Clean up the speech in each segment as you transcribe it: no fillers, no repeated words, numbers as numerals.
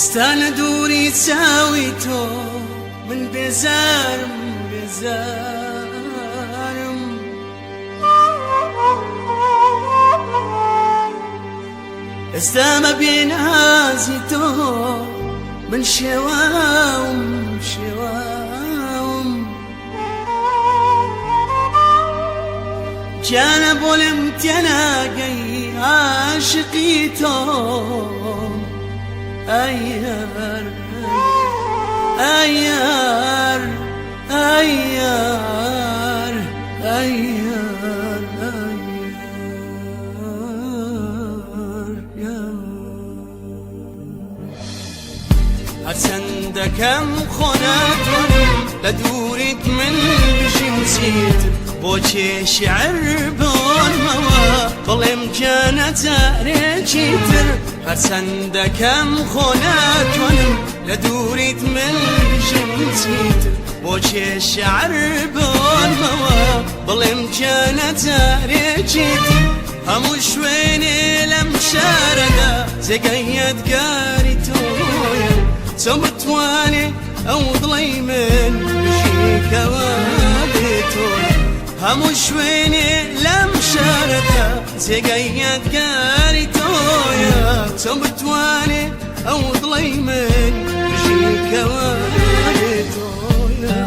ئێستا لە دووری چاوی تۆ من بێزارم بێزارم. ئێستا بە بێنازی تۆ من شێواوم شێواوم. گیانە بۆ لێم تێناگەی عاشقی تۆم ئای یار ئای یار ئای یار ئای یار ئای یار هەرچەندەکەم خۆ ناتوانم لە دووریت من بژیم چیتر بۆ چێ شعر بۆنمەوە بڵێم گیانە جارێکی تر هەرچەندەکەم خۆ ناتوانم لە دووریت من بژیم چیتر بۆ چێ شعر بۆنمەوە بڵێم گیانە جارێکی تر هەموو شوێنێ لەم شارەدا جێگای یادگاری تۆیە چۆن بتوانێ ئەو دڵەی من بژیکەوە بێ تۆ هەموو شوێنێ لەم شارەدا جێگای یادگاری تۆیە چۆن بتوانێ ئەو دڵەی من بژیکەوە بێ تۆیە.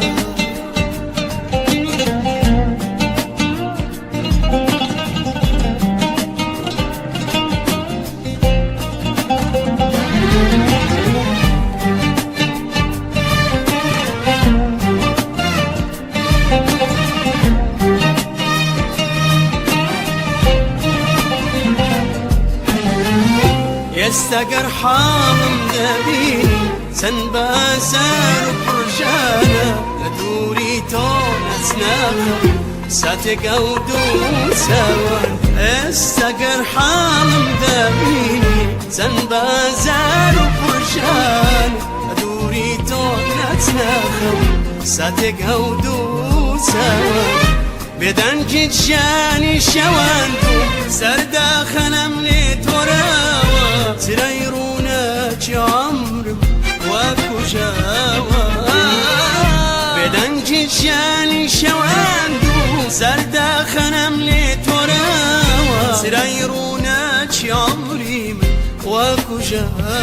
ئێستا گەر حاڵم دەبینی چەند بازار و پڕژانە لە دووری تۆ نەچناخە ساتێک ئەو دوو چاوان ئێستا گەر حاڵم دەبینی چەند بازار و پڕژان لە دووری تۆ ناچناخەو ساتێک ئەو دوو چاوان بێدەنگی ژیانی شەواند و سەرداخەنەم لێ تۆراوە چرای ڕووناکی عەمرم وا کوژاوە بێدەنگی ژیانی شەواند و سەرداخەنەم لێ تۆراوە چرای ڕووناکی عەمری من وا کوژاوە.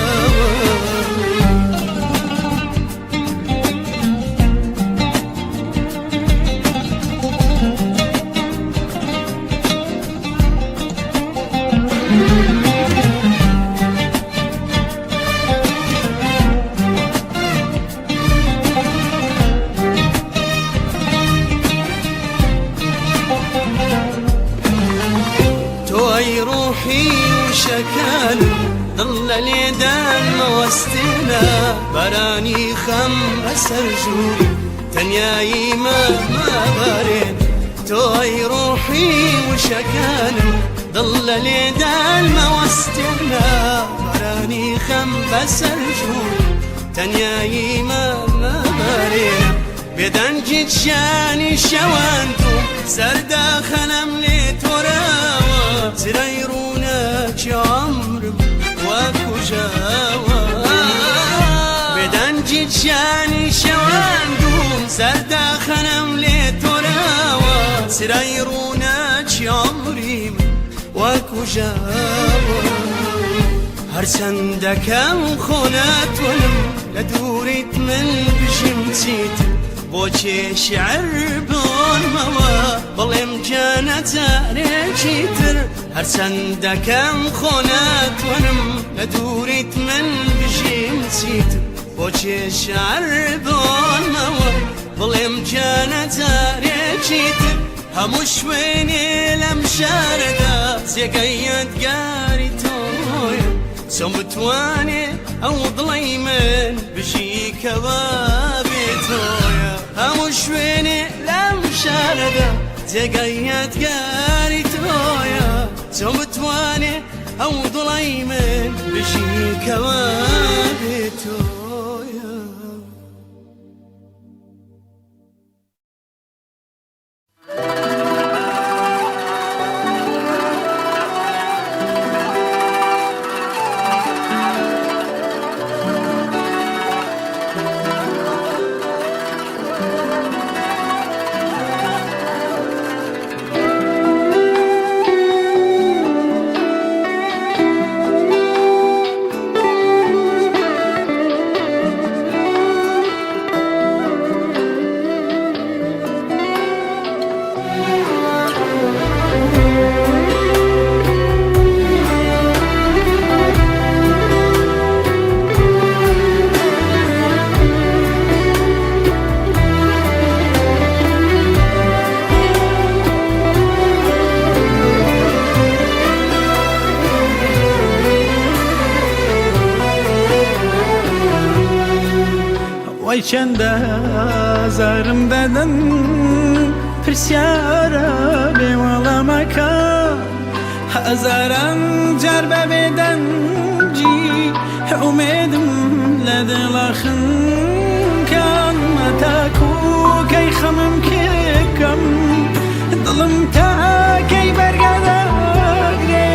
تۆ ئەی ڕۆحی وشەکانم دڵ لە لێدان مەوەستێنە بارانی خەم بەسەر ژووری تەنیایی مە مابارێن تۆ ئەی ڕۆحی وشەکانم دڵ لە لێدان مەوەستێنە بارانی خەم بەسەر ژووری تەنیایی مە مابارێنە بێدەنگی ژیانی شەواند و سەرداخەنەم لێ تۆراوە چرای ڕووناکی عەمرم وا کوژاوە بێدەنگی ژیانی شەواند و سەرداخەنەم لێ تۆراوە چرای ڕووناکی عەمری من وا کوژاوە هەرچەندەکەم خۆ ناتوانم لە دووریت من بژیم چیتر بۆ چێ شعر بۆنمەوە بڵێم گیانە جارێکی تر هەرچەندەکەم خۆ ناتوانم لە دووریت من بژیم چیتر بۆ چێ شعر بۆنمەوە بڵێم گیانە جارێکی تر هەموو شوێنێ لەم شارەدا جێگەی یادگاری تۆیە چۆن بتوانێ ئەو دڵەی من بژی کەوا بێ تۆیە هەموو شوێنێ لەم شارەدا جێگای یادگاری تۆیە چۆن بتوانێ ئەو دڵەی من بژی کەوا بێ تۆیە. وەی چەندە ئازارم دەدەن پرسیارە بێ وەڵامەکان هەزاران جار بە بێدەنگی ئومێدم لە دڵا خنکان تاکو کەی خەمم کێ بکەم دڵم تا کەی بەرگە دەگرێ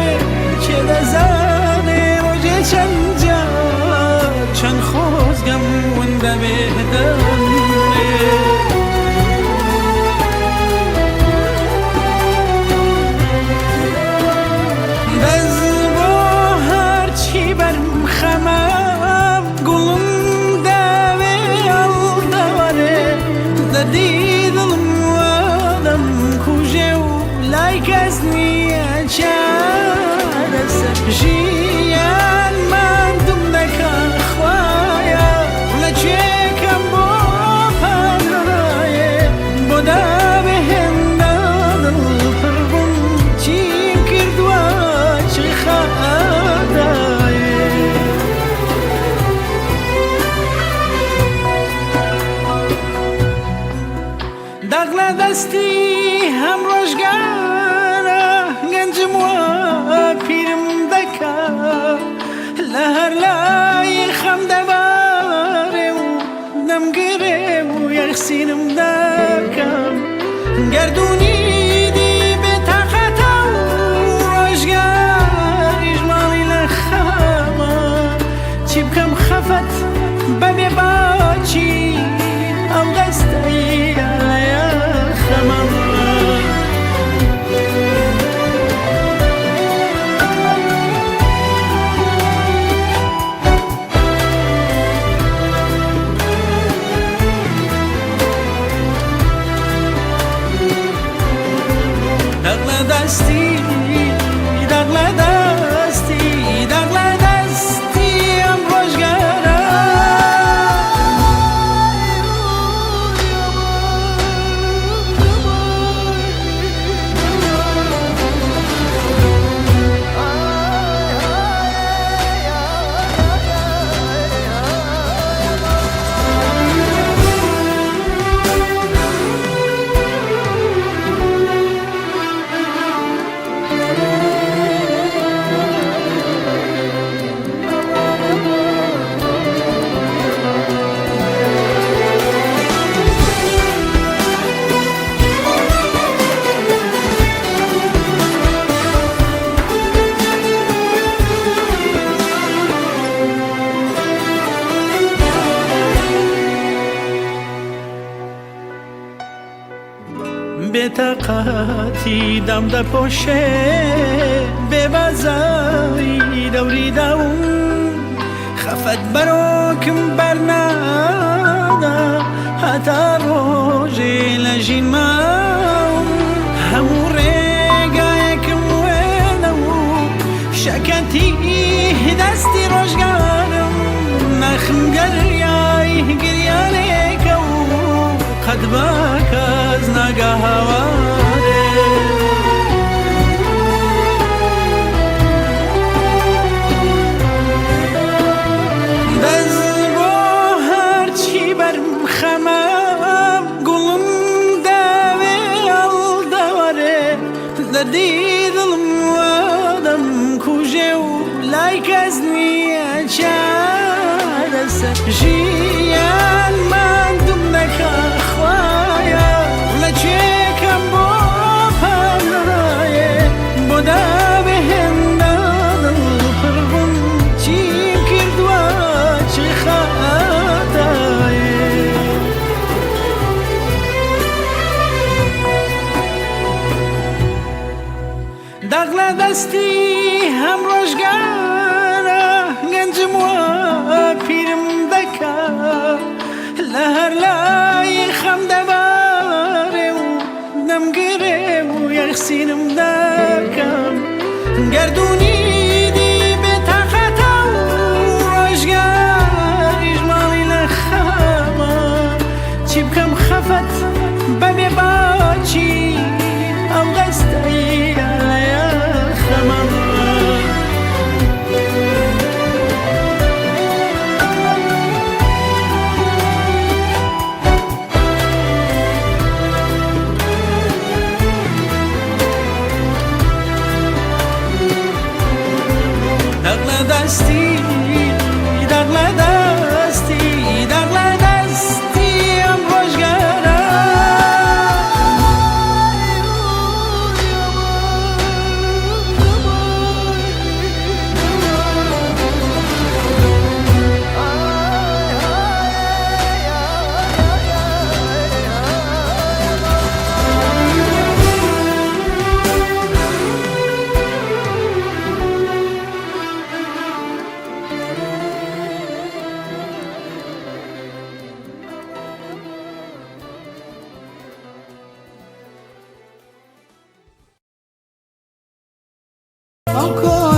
کێ دەزانێ ڕۆژێ چەند جار چەند خۆزگەم ون دەبێ دەمرێ. دەست بۆ هەرچی بەرم خەمە گوڵم دەوێ هەڵدەوەرێ دەردی دڵم وادەم کوژێ و لای کەس نییە چارەسەر ژیان ماندووم دەکا خوایە لە کوێکەم بۆ پەنایێ بۆ دابێ هێندە دڵ پڕ بووم چیم کردووە چ خەتایێ. داغ لە دەستی هەم ڕۆژگارە گەنجم وا پیرم دەکا لە هەر لای خەم دەبارێ و دەمگرێ و یەخسیرم دەکەم گەردوونی دی بێتاقەتە و ڕۆژگاریش ماڵی لە خەمە چی بکەم خەفەت بەبێ باکی ئەو دەستەی لە خەمە. داغ لە دەستی داغ لە دەستی داغ لە دەستی ئەم ڕۆژگارە. بێتاقەتی دام دەپۆشێ بێبازایی دەوری داوم خەفەت بەرۆکم بەرنادا هەتا ڕۆژێ لە ژین ماوم هەموو ڕێگایەکم وێنە و شەکەتی دەستی ڕۆژگارم ناخم گەریای گریانێکە و قەت بە کەس ناگا هاوارێ. دەست بۆ هەرچی بەرم خەمە گوڵم دەوێ هەڵدەوەرێ دەردی دڵم وادەم کوژێ و لای کەس نییە چارەسەر ژیان ماندووم دەکا خوایە لە کوێکەم بۆ پەنایێ بۆ دابێ هێندە دڵ پڕ بووم چیم کردووە چ خەتایێ. داغ لە دەستی هەم ڕۆژگارە گەنجم وا پیرم دەکا لە هەر لای خەم دەبارێ و دەمگرێ و یەخسیرم دەکەم گەردوونی دی بێتاقەتە و ڕۆژگاریش ماڵی لە خەمە چی بکەم خەفەت بەبێ باکی ئەو دەستەی لە خەمە.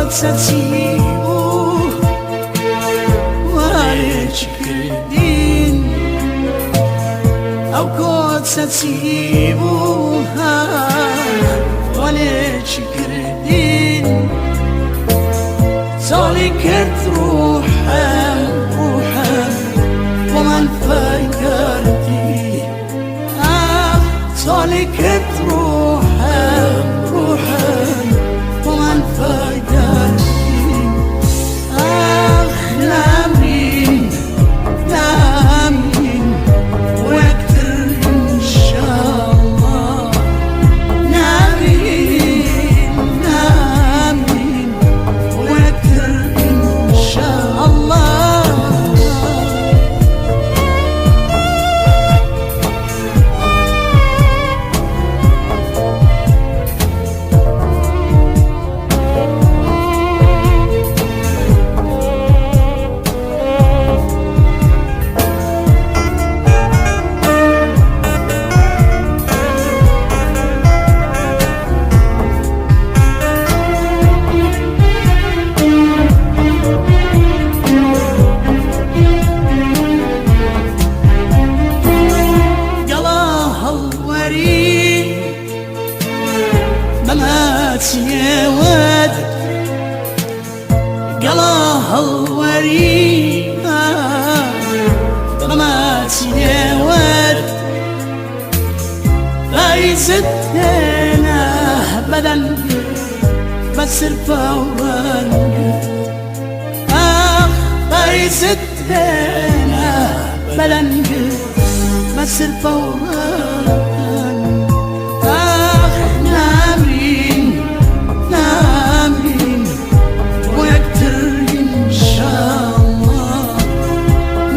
کۆچە چی بوو وارێکی کردین ئەو کۆچە چی بوو وەلێکی کردین چاڵی کرد ڕوحم ڕوحم بۆمان فەکردی ئاخ چاڵی کرد ڕوحم ڕوحم بۆمان فەکردی ئاخ نامرین نامرین وەکتر ئینشاڵڵا نامرین نامرین وەکتر ئینشاڵڵا. گەڵا هەڵوەری بەماچیەوەت گەڵا هەڵوەری بەماچیەوەت پاییزت هێنا بەدەن بە سرپە و ڕەنگ ئاخ پاییزت هێنا بەدەنگ بە سرپە و ڕەنگ ئاخ نامرین نامرین بۆ یەکتر ئینشاڵڵا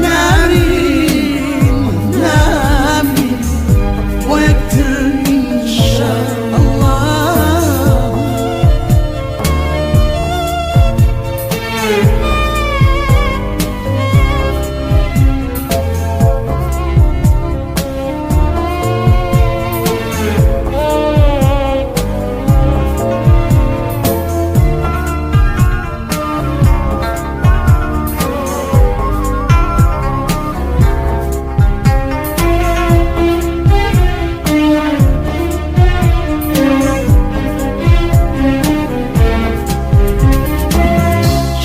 نامرین نامرین بۆ یەکتر ئینشاڵڵا.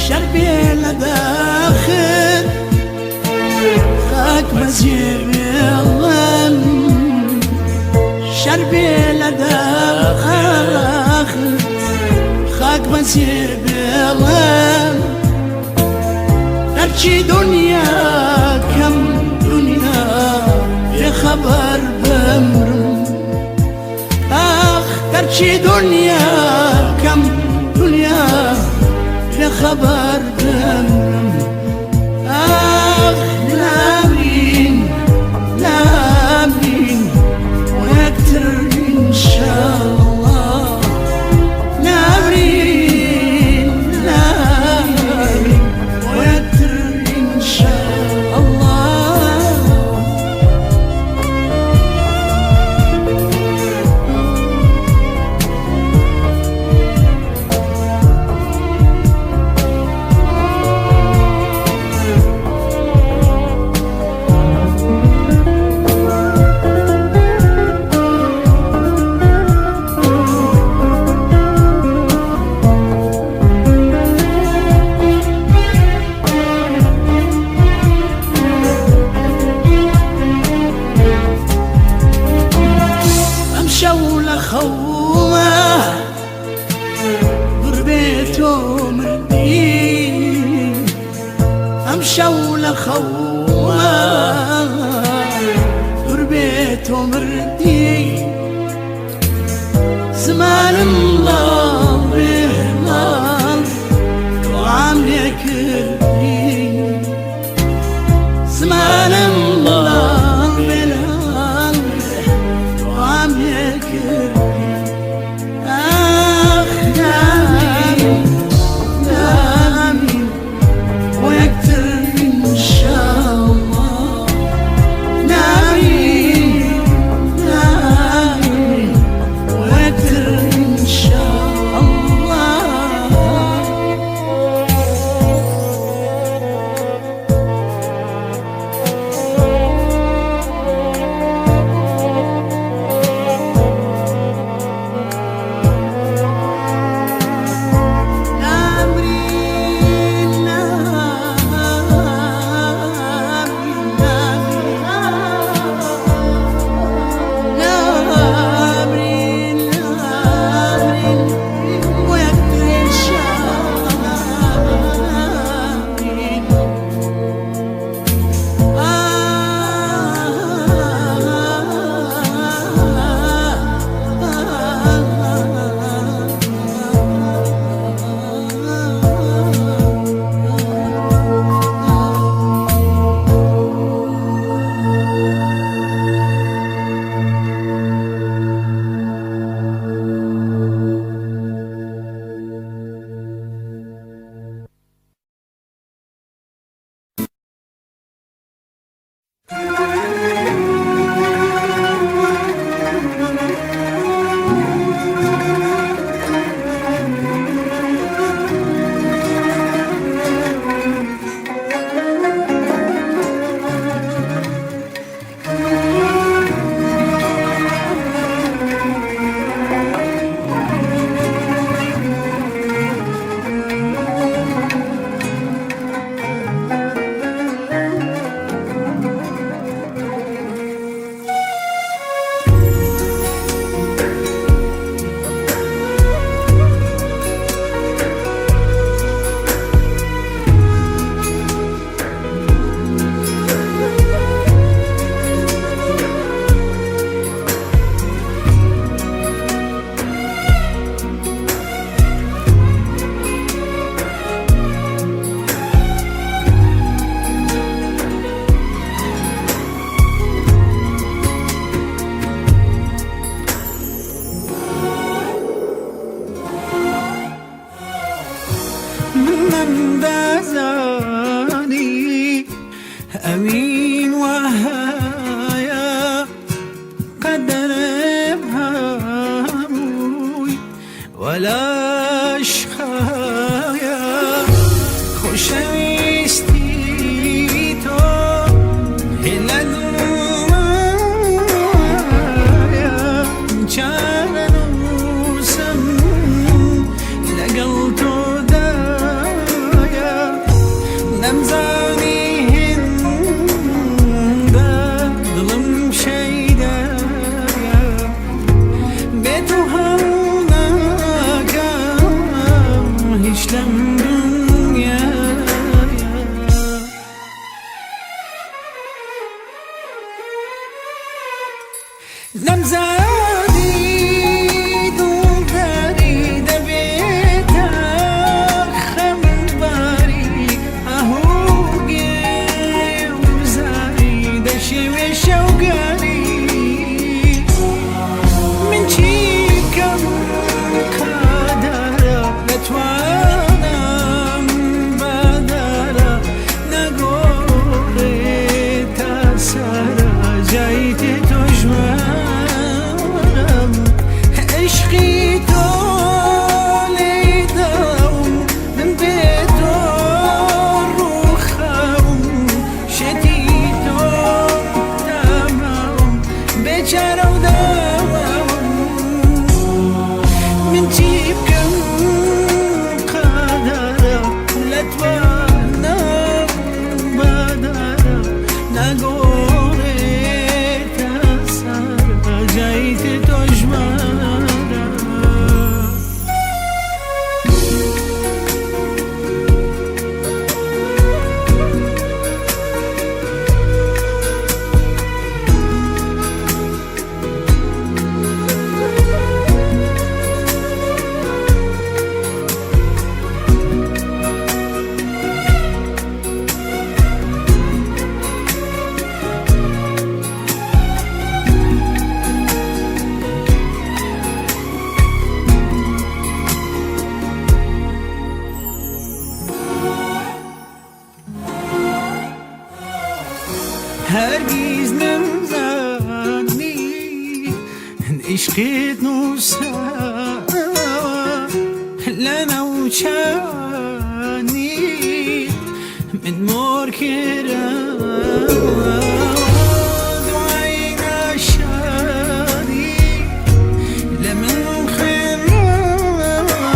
شەربێ لە داخر خاک بەجێ بێڵم شەربێ لە داخر خاک بەجێ بێڵم هەرچی دنیا کەم دنیا بێخەبەر بمرم ئاخ هەرچی دنیا کەم دنیا بێخەبەر بمرم ئاخ نامرین نامرین بۆ یەکتر ئینشاڵڵا نامرین نامرین بۆ یەکتر ئینشاڵڵا. ئەمشەو لە خەومە بڕبێ تۆ مردی ئەمشەو لە خەومە دووربێ تۆ مردی زمانم لاڵ بێ لاڵ دوعام لێ کردی زمانم لاڵ بێ لاڵ دوعام لێ کردی ئاخ نامرین نامرین بۆ یەکتر ئینشاڵڵا نامرین نامرین بۆ یەکتر ئینشاڵڵا. من نەمدەزانی ئەوین وەهایە، قەدەرم هەمووی وەلاش خایە. خۆشەویستی تۆ لە دڵمایە، چارەنووسم لەگەڵ تۆدایە. نەمزانی هێندە دڵم شەیدایە، بێ تۆ هەڵناکەم هیچ لەم دنیایە. نەمزانی دڵداری دەبێتە خەمباری، ئاهوگێ وزاری دەشێوێ شەوگاری. من چی بکەم قەدەرە، لە توانام بەدەرە، نەگۆڕێتە سەرە جای تۆ ژوارم. عشقی تۆ لێداوم، من بێ تۆ ڕووخاوم، شێتی تۆ تاماوم، بێچارە و داواوم. من چی بکەم قەدەرە، لە توانام بەدەرە، نەگۆڕێتە سەرە جای تۆ ژمارە. هەرگیز نەمزانی عشقت نووسراوە لە ناوچانی من مۆر کراوە. دوای ناشادی لە من خوێنراوە،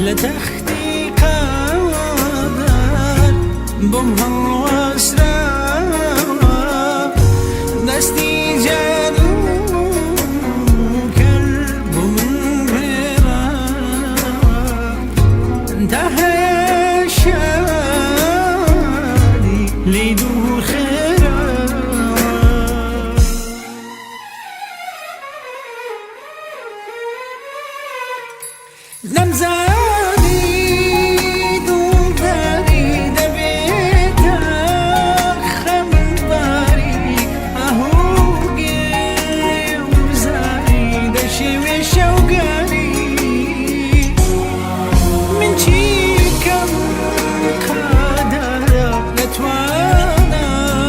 لە تەختی قادر بۆم هەڵوەسراوە، دەستی جادوکەر بۆ من گێڕاوە. تا هەیە شادی لێی دوور خراوە. نەمزانی دڵداری دەبێتە خەمباری، ئاهوگێ وزاری دەشێوێ شەوگاری. من چی بکەم قەدەرە، لە توانام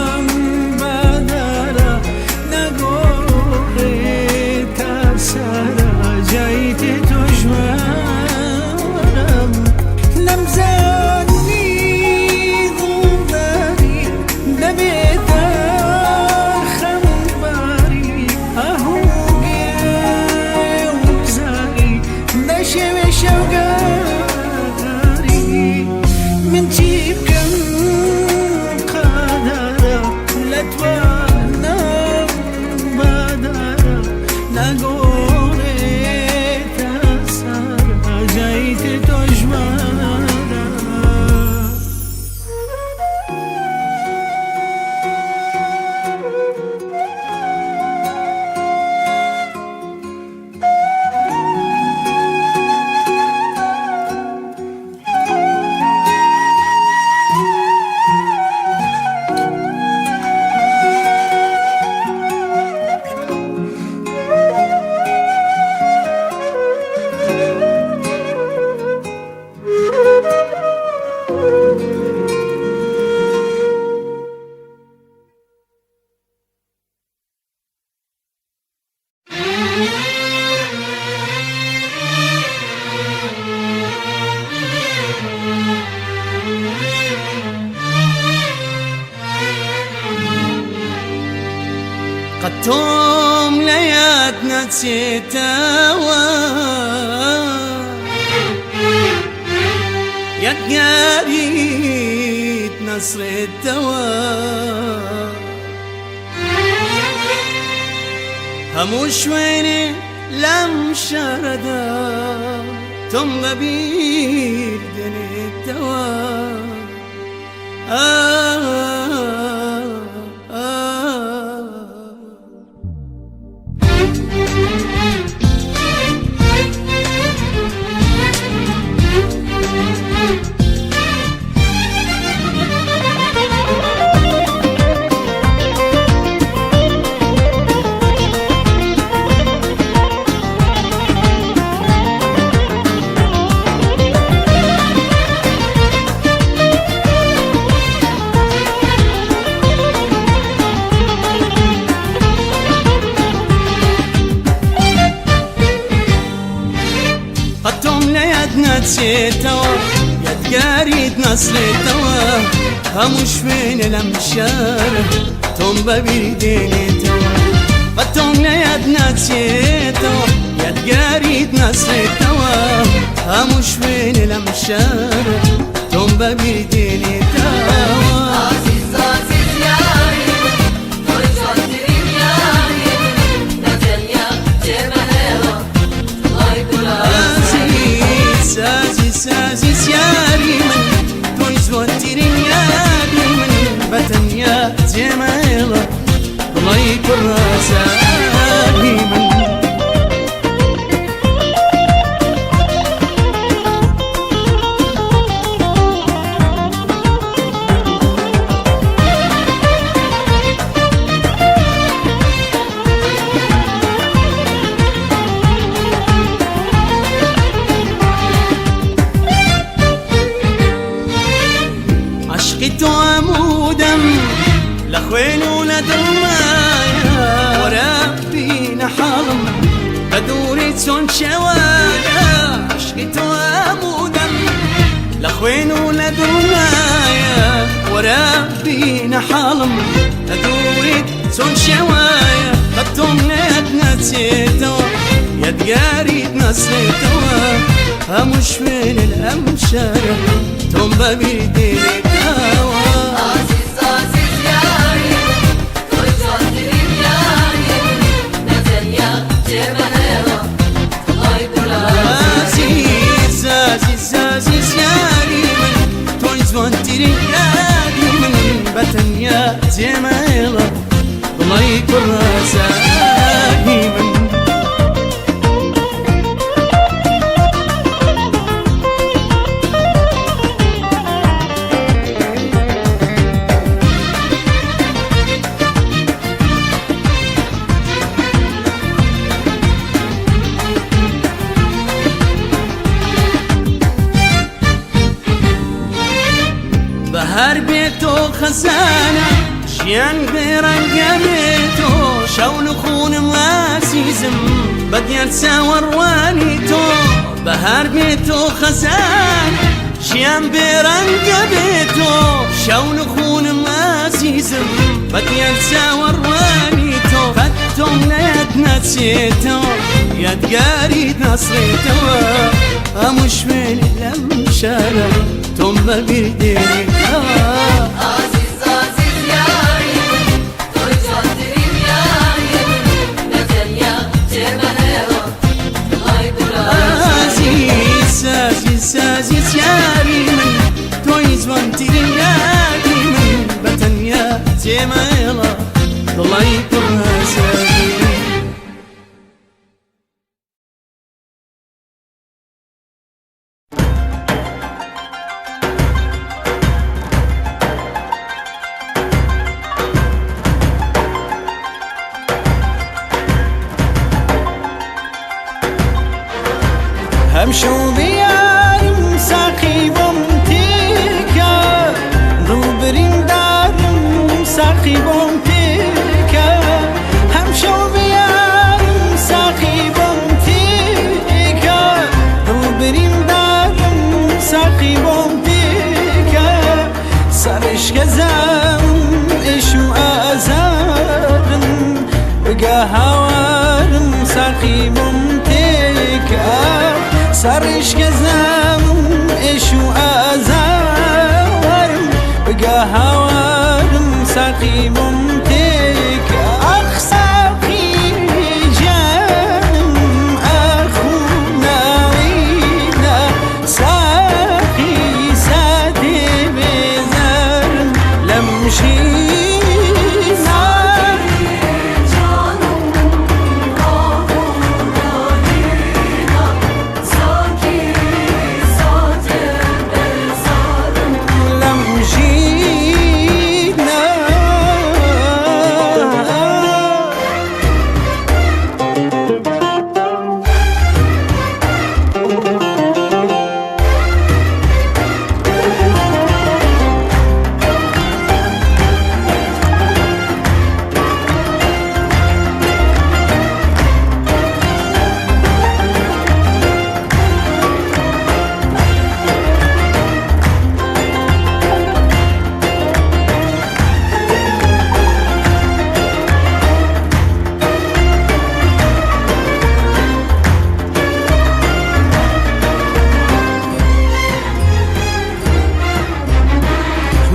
نەتوانم بادارە نەگۆڕێتە سارە جایتر تۆ ژمارە. قەتۆم لە یاد نەچێتەوە یادگاریت نەسرێتەوە هەموو شوێنێ لەم شارەدا تۆم بەبیر دێنێتەوە. قەتۆم لە یاد نەچێتەوە یادگاریت نەسرێتەوە هەموو شوێنە لەم شارە تۆم بەبیر دێنێتەوە قەتۆم لە یاد ناچێتەوە یادگاریت نەسرێتەوە هەموو شوێنە لەم شارە تۆم بەبیر دێنێتەوە. عزیز عزیز یاری من تۆی جوانترین یاری من نەتەنیا جێمەهێڵە دڵای گوڵ عزیز عزیز عزیز یاری من تۆی جوانترین یاری من بەتەنیا جێمەهێڵە دڵی کوڕازاری من. عشقی تۆ عمودم لە خوێن و لە دڵمایە وەرە بینە حاڵم بە دووری چۆن شێوانە. عشقی تۆ عمودم لە خوێن و لە دڵمایە وەرە بینە حاڵم لە دووری چۆن شێوایە. قەتۆم لێت نەچێتەوە یادگاریت نەسرێتەوە هەموو شوێنە لەم شارە تۆم بەبیر دێنێتەوە. عزیز عزیز یاری من تۆی جوانترین یاری من نەتەنیا جێمەهێڵە دڵای گوڵ عزیز عزیز عزیز یاری من تۆی جوانترین یاری من بەتەنیا جێمەهێڵە دڵی کوڕازاری من. بەهار بێتۆ خەزانە ژیان بێڕەنگە بێتۆ شەون و خونم ئازیزم بە دیار چاوەڕوانی تۆ. بەهار بێتۆ خەزانە ژیان بێڕەنگە بێتۆ شەون و خونم ئازیزم بە دیار چاوەڕوانی تۆ. قەتۆم لە یاد نەچێتەوە یادگاریت نەسرێتەوە هەموو شوێنێ لەم شارە تۆم بەبیر دێنێتەوە. عزیز عزیز یاری من جێمەڵە دڵی پڕ هەزارم. ئەمشەو بیارم ساقی بۆم تێکە، دڵ بریندارم ساقی بۆم تێکە. ئەمشەو بیارم ساقی بۆم تێکە، دڵ بریندارم ساقی بۆم تێکە. سەرشکەزەم ئێش و ئازارم، بگە هاوارم ساقی بۆم تێکە. سەرشکەزەم ئێش و ئازارم، بگە هاوارم ساقی بۆم تێکە. ئاخ ساقی گیانم ئاخ و ناڵینە، ساقی ساتێ بێزارم لەم ژینە. Canım ahuna Saki sate bezarım لەم ژینە.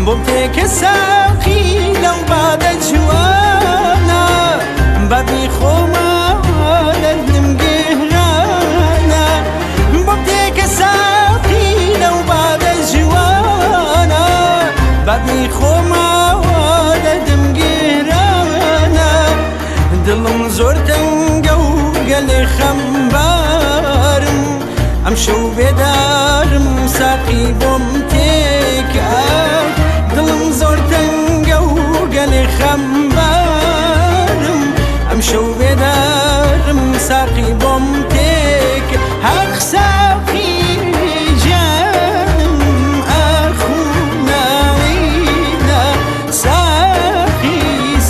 بۆم تێکە ساقی لەو بادە جوانە، بەبی خۆمە دەردم گێرانە. بۆم تێکە ساقی لەو بادە جوانە، بەبی خۆمە دەردم گێرانە. دڵم زۆر تەنگە و گەلێ خەمبارم، ئەم شەو بێدارم ساقی بۆم تێکە. دڵم زۆر تەنگە و گەلێ خەمبارم، ئەم شەو بێدارم ساقی بۆم تێک. حەق ساقی گیانم ئاخ و ناڵینە، ساقی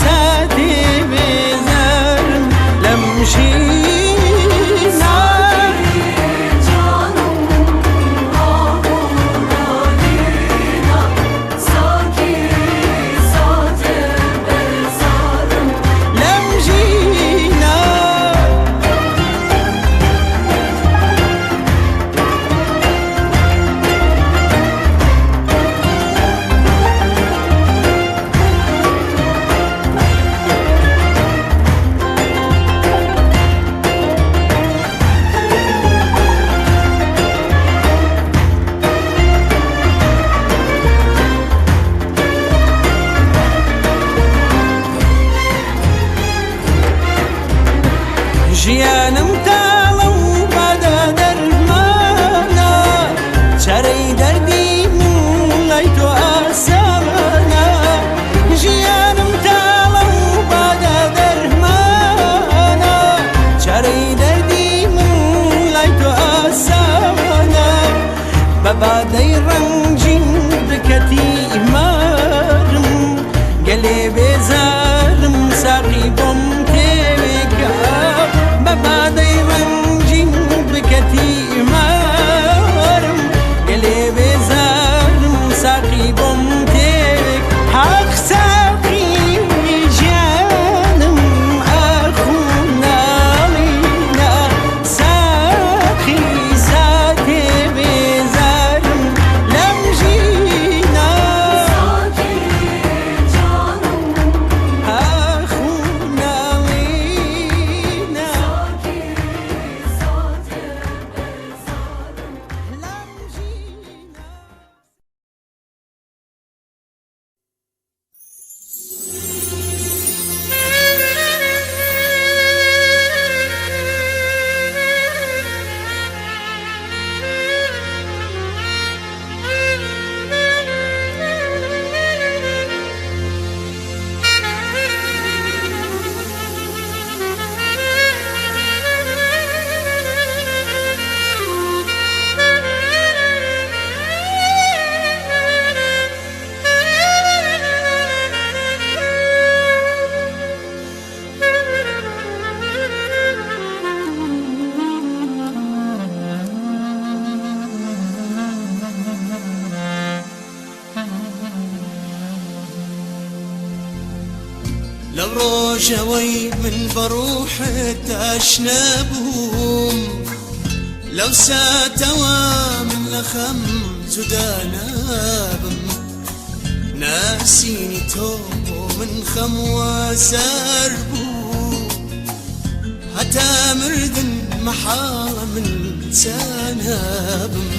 ساتێ بێزارم لەم ژینە. Canım ahuna Saki sate bezarım لەم ژینە. ژیانم تاڵە و بادە دەرمانە، چارەی دەردی من لای تۆ ئاسانە. ژیانم تاڵە و بادە دەرمانە، چارەی دەردی من لای تۆ ئاسانە. بە بادەی ڕەنگین بکەتی مارم، گەلێ بێزارم ساقی بۆم تێکە. بە بادەی ڕەنگین بکەتی مارم، گەلێ بێزارم ساقی بۆم تێک. حەق ساقی گیانم ئاخ و ناڵینە، ساقی ساتێ بێزارم لەم ژینە. Saki canım لەو ڕۆژەوەی من بە ڕوحت ئاشنا بووم، لەو ساتەوە من لە خەم جودا نابم. ناسینی تۆ بۆ من خەم و ئازار بوو، هەتا مردن مەحاڵە من چانابم.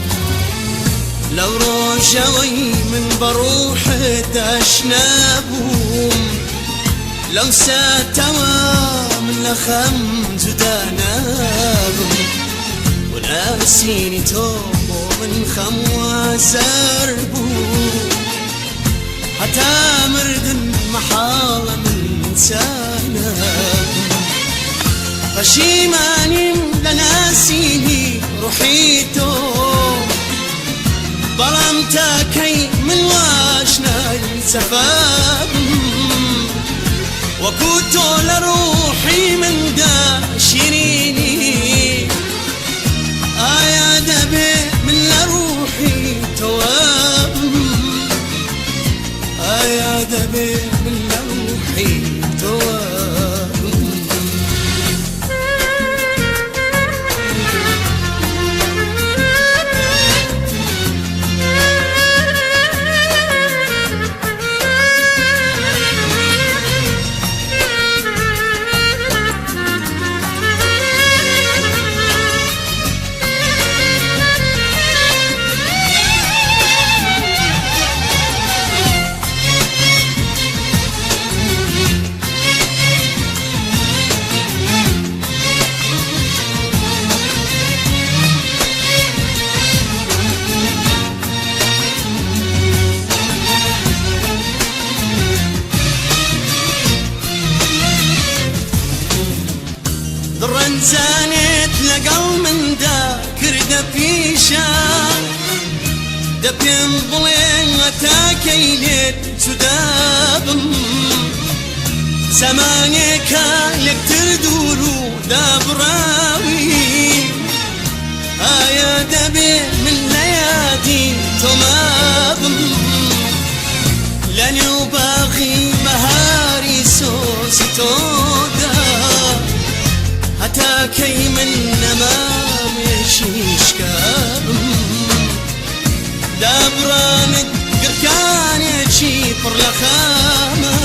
لەو ڕۆژەوەی من بە ڕوحت ئاشنا بووم، لەو ساتەوە من لە خەم جودا نابم. و ناسینی تۆ بۆ من خەم و ئازار بوو، هەتا مردن مەحاڵە من چانابم. پەشیمانیم لە ناسینی ڕوحی تۆ، بەڵام تاکەی من واشنای سەفابم. وەکو تۆ لە ڕوحی مندا شیرینی، ئایا دەبێ من لە ڕوحی تۆوە بم؟ ئایا دەبێ من لە ڕوحی تۆوە بم؟ دڕەنجانێت لەگەڵ مندا کردە پیشە، دە پێم بڵێن تاکەی لێت جودابم. زەمانێکە لەکتر دوور و دابڕاوی، ئایا دەبێ من لە یادی تۆمابم؟ لە نێو باغی بەهاری سۆزی تۆدا، هەتا کەی من نەمامێکی شکابم؟ دابڕانت گڕکانێکی پڕ لە خامە،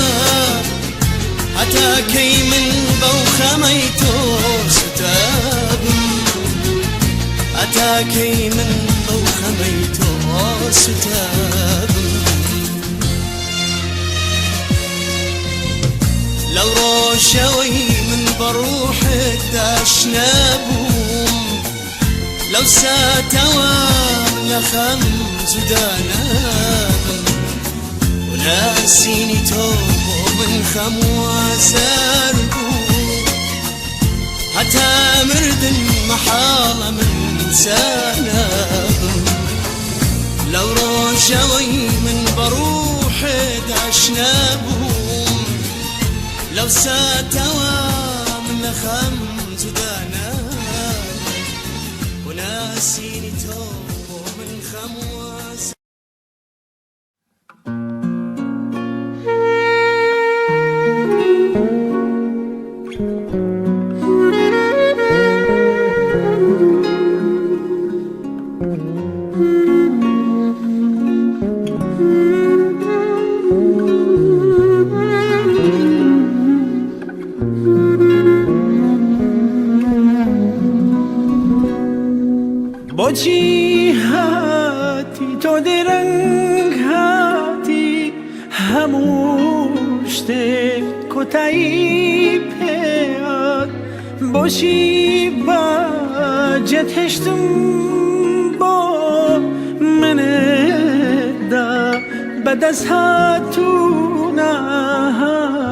هەتا کەی من بەو خەمەی تۆ سوتابم؟ هەتا کەی من بەو خەمەی تۆ سوتابم؟ لەو ڕۆژەوەی من بە ڕوحت ئاشنا بووم، لەو ساتەوە من لە خەم جودا نابم. و ناسینی تۆ بۆ من خەم و ئازار بوو، هەتا مردن مەحاڵە من چانابم. لەو ڕۆژەوەی من بە ڕوحت ئاشنا بووم، لەو ساتەوە من لە خەم جودا نابم. و ناسینی تۆ بۆ من خەم و ئازار. بۆچی هاتی تۆ درەنگ هاتی؟ هەموو شتێک کۆتایی پێات. بۆچی باجت هێشتم بۆ منتدا بەدەست هاتوو ناهات؟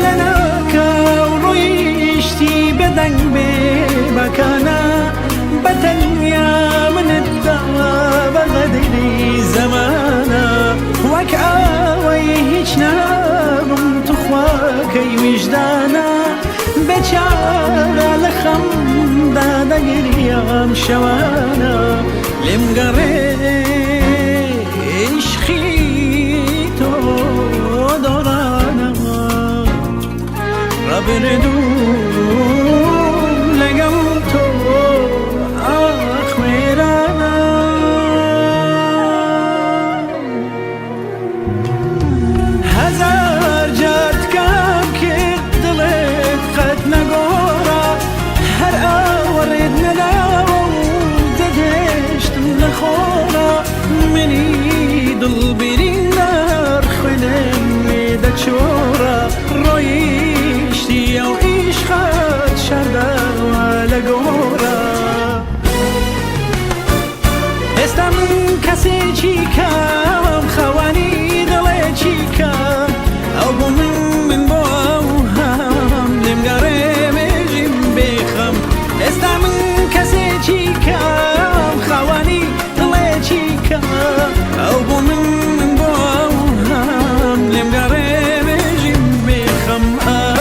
لەناکاو ڕۆیشتی بێدەنگ بێ بەکانە، بە تەنیا منت دا بە غەدری زەمانە. وەک ئەوەی هیچ نابم توخوا. تخواکەی ویژدانە بێچارە لە خەمدا دەگریام شەوانە لێم گەڕێ عیشقی تۆ دۆڕانە ڕابردووم لەگەڵ تۆ ئاخ وێرانە. هەزار جار تکام کرد دڵت قەت نەگۆڕا هەر ئاوەڕێت نەداوە و دەهێشتم لە خۆڕا منی دڵ بریندار خوێنم لێ دەچۆڕا ڕۆیشتی ئەو عیشقت شارداوە لە گۆڕا ئێستا من کەسێکی کەم خاوەنی دڵێکی کەم ئەو بۆ من من بۆ ئەو هەم لێم گەڕێ مێژیم بێخەم ئێستا من کەسێکی کەم خاوەنی دڵێکی کەم ئەو بۆ من من بۆ ئەو هەم لێم گەڕێ مێژیم بێخەم ئای.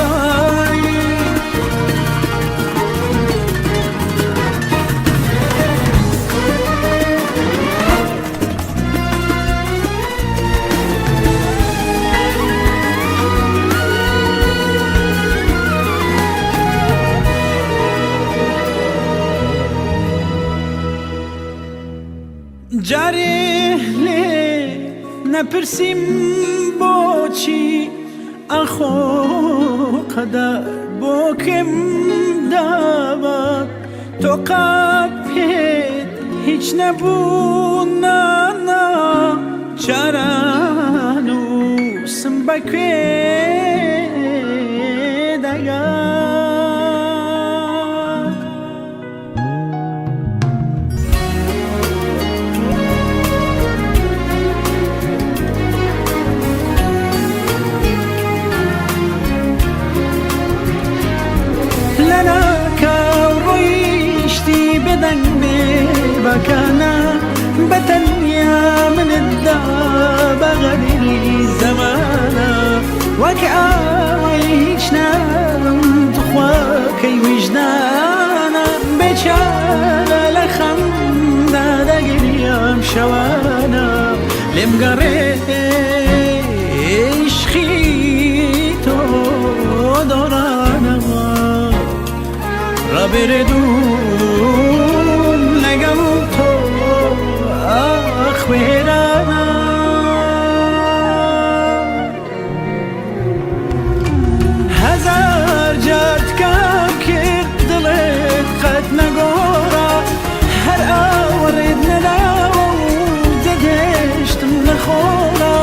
جارێ لێ نەپرسیم بۆچی ئەخۆ قەدەر بۆ کێم داوە تۆ قەت پێت هیچ نەبوو نانا چارەنووسم بەکوێ دەگا. لەناکاو ڕۆیشتی بێدەنگ بێ بەکانە بەتەنیا منت دا بە غەریری زەمانە وەک ئاوەی هیچ نابم تخواکەی ویژدانە بێچارە لە خەمدا دەگریام شەوانە لێم گەڕێ عیشقی تۆ دۆڕانەوە ڕابردووم لەگەڵ تۆ ئاخ وێرانە. هەزار جار تکام کرد دڵت قەت نەگۆڕا هەر ئاوەڕێت نەداوە و دەهێشتم لە خۆڕا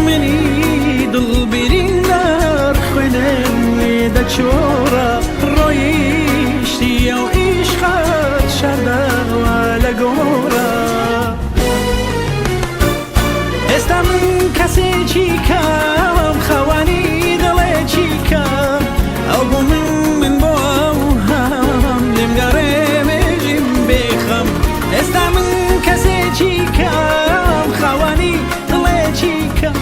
منی دڵ بریندار خوێنم لێ دەچۆڕا ڕۆیشتی ئەو عیشقت شارداوە لە گۆڕا ئێستا من کەسێکی کەم خاوەنی دڵێکی کەم ئەو بۆ من من بۆ ئەو هەم لێم گەڕێ مێژیم بێخەم ئێستا من کەسێکی کەم خاوەنی دڵێکی کەم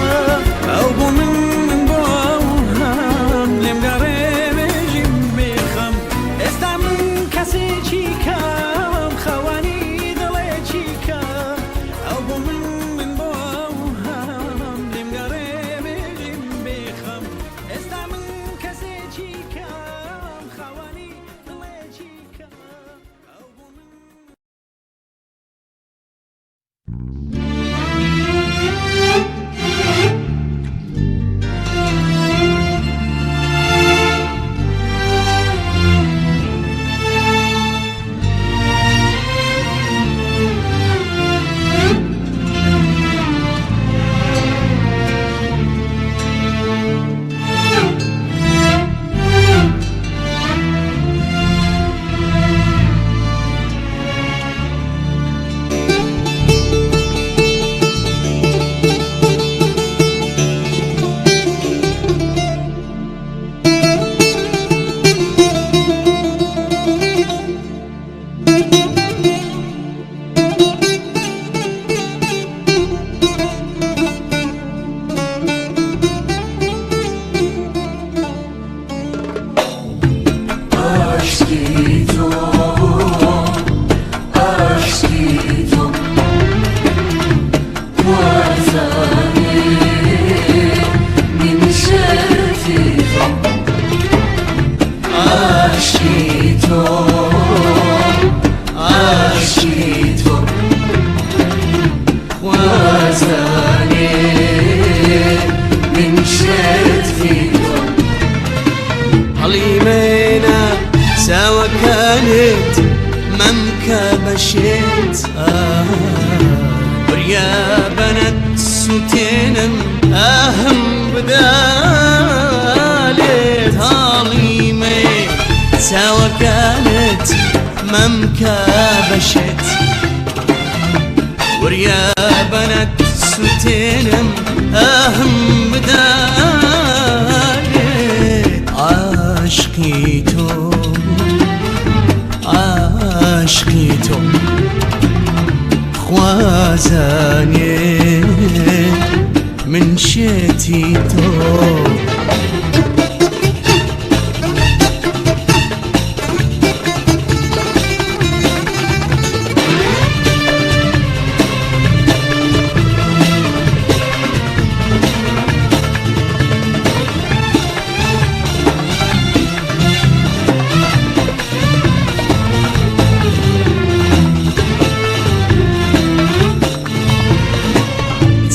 ئەو بۆ من من بۆ ئەو هەم لێم گەڕێ مێژیم بێخەم ئێستا من کەسێکی کەم خاوەنی دڵێکی کەم ئەو بۆ من من بۆ ئەو هەم لێم گەڕێ مێژیم بێخەم ئێستا من کەسێکی کەم خاوەنی دڵێکی کەم ئەو بۆ من. عاشقی تۆ عاشقی تۆ خوازانێ من شێتی تۆ هەڵیمێنە چاوەکانت مەمکە بەشێت بریا بەنەت سوتێنم ئاهم بدالێت هەڵیمێ چاوەکانت مەمکە بەشێت وریا بەنەت سوتێنم ئاهم بدالێت عاشقی تۆ عاشقی تۆ خوازانێ من شێتی تۆ.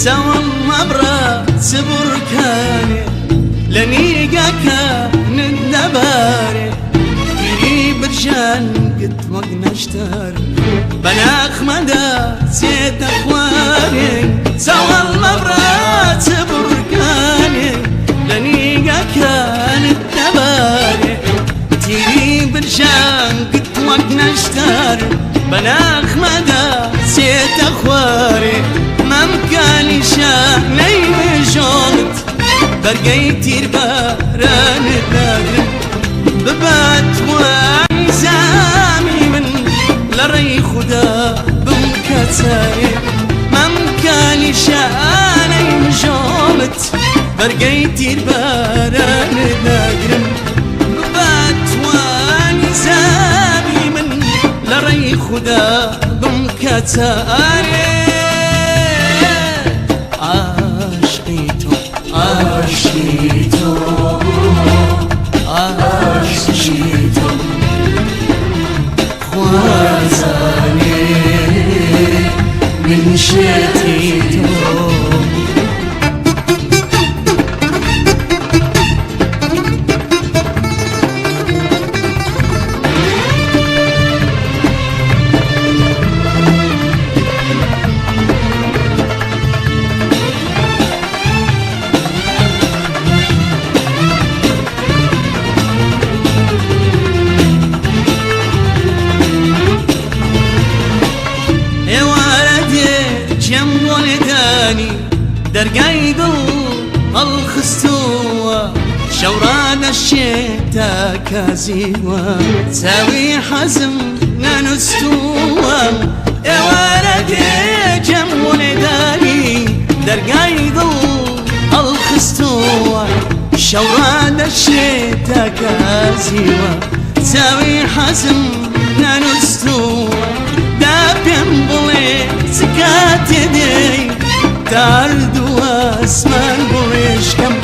چاوم مەبڕە چ بورکانێ لە نیگاکانت دەبارێ تیری برژان گت وەک نەشتەر بەناخمەدا چێتە خوارێ چاوەڵ مەبڕە چ بورکانێ لە نیگاکانت دەبارێ تیری برژان گت وەک نەشتەر بەناخمەدا چێتە خوارێ مەمکانی شانەی مژۆڵت بەرگەی تیربارانت ناگرم بباتوان زامی من لە ڕێی خودا بمکەچارێ مەمکانی شانەی مژۆڵت بەرگەی تیربارانت ناگرم بباتوان زامی من لە ڕێی خودا بمکەچارێ عاشقی تۆ عاشقی تۆ عاشقی تۆ خوازانێ من شێتی تۆ. ئێوارە دێ جێم بۆ لێدانی دەرگای دڵ هەڵخستووە شەوڕانە شێتە کازیوە چاوی حەزم نەنووسووە ئێوارە دێ جێم بۆ لێدانی دەرگای دڵ هەڵخستووە شەوڕانە شێتە کازیوە چاوی حەزم نەنووسووە دا پێم بڵێ چ کاتێ دێی تارد و ئاسمان بڕێشکەم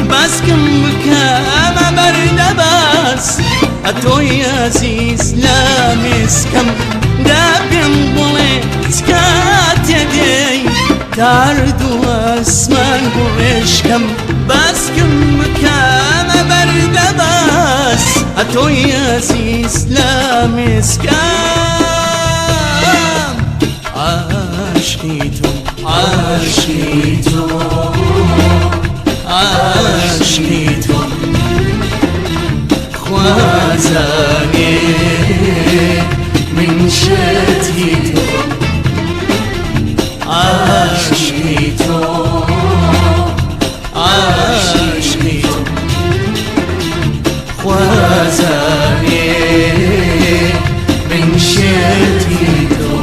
باسکم بکە ئەمە بەردە باس ئەتۆی ئازیز لامێسکەم دا پێم بڵێ چ کاتێ دێی تارد و ئاسمان بڕێشکەم باسکم بکە ئەمە بەردە باس ئەتۆی ئازیز لامێسکەم عاشقی تۆ عاشقی تۆ عاشقی تۆ خوازانێ من شێتی تۆ عاشقی تۆ عاشقی تۆ خوازانێ من شێتی تۆ.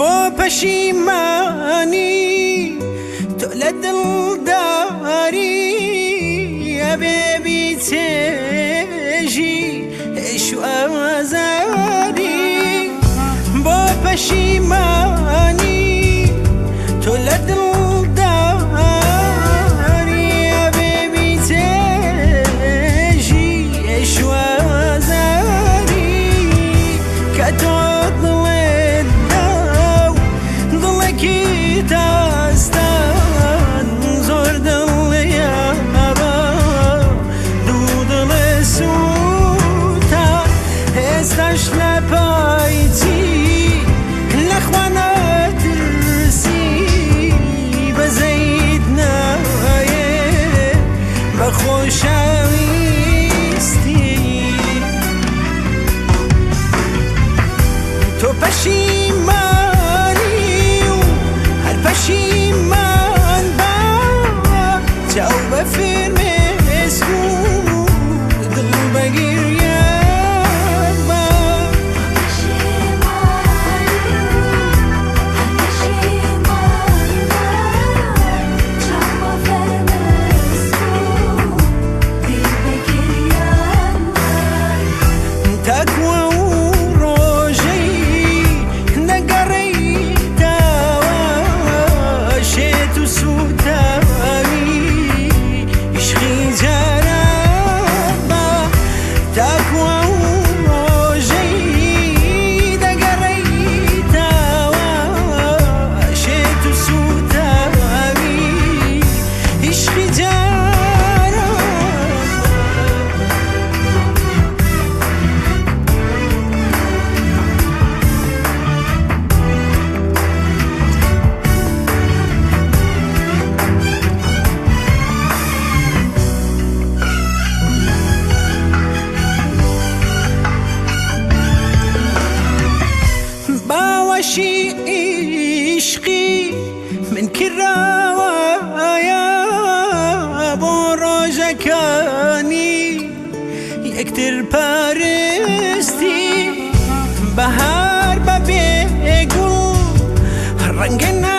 بۆ پەشیمانی تۆ لە دڵداری ئەبێ بیچێژی ئێش و ئازاری بۆ پەشیمانی تۆ لە دڵداری ئەبێ بیچێژی ئێش و ئازاری کە تۆ دڵت دا و دڵێکی تاستان زۆر دڵیابە دوو دڵێ سووتا ئێستاش لە پای چی لە خوا ناترسی بەزەیت نایێ بە خۆشەویستی تۆ پەشیمانی و هەر پەشیمان بە چاو بە فرمێسک و دڵ بە گریان بە. تاکوە و ڕۆژەی نەگەڕێیتەوە شێت و سووتاوی عیشقی جاران بە تاکوە و ڕۆژەی دەگەڕێیتەوە شێت و سووتاوی عیشقی جاران باوەشی عیشقی من کراوەیە بۆ ڕۆژەکانی یەکتر پەرستی بەهار بەبێ گوڵ ڕەنگە.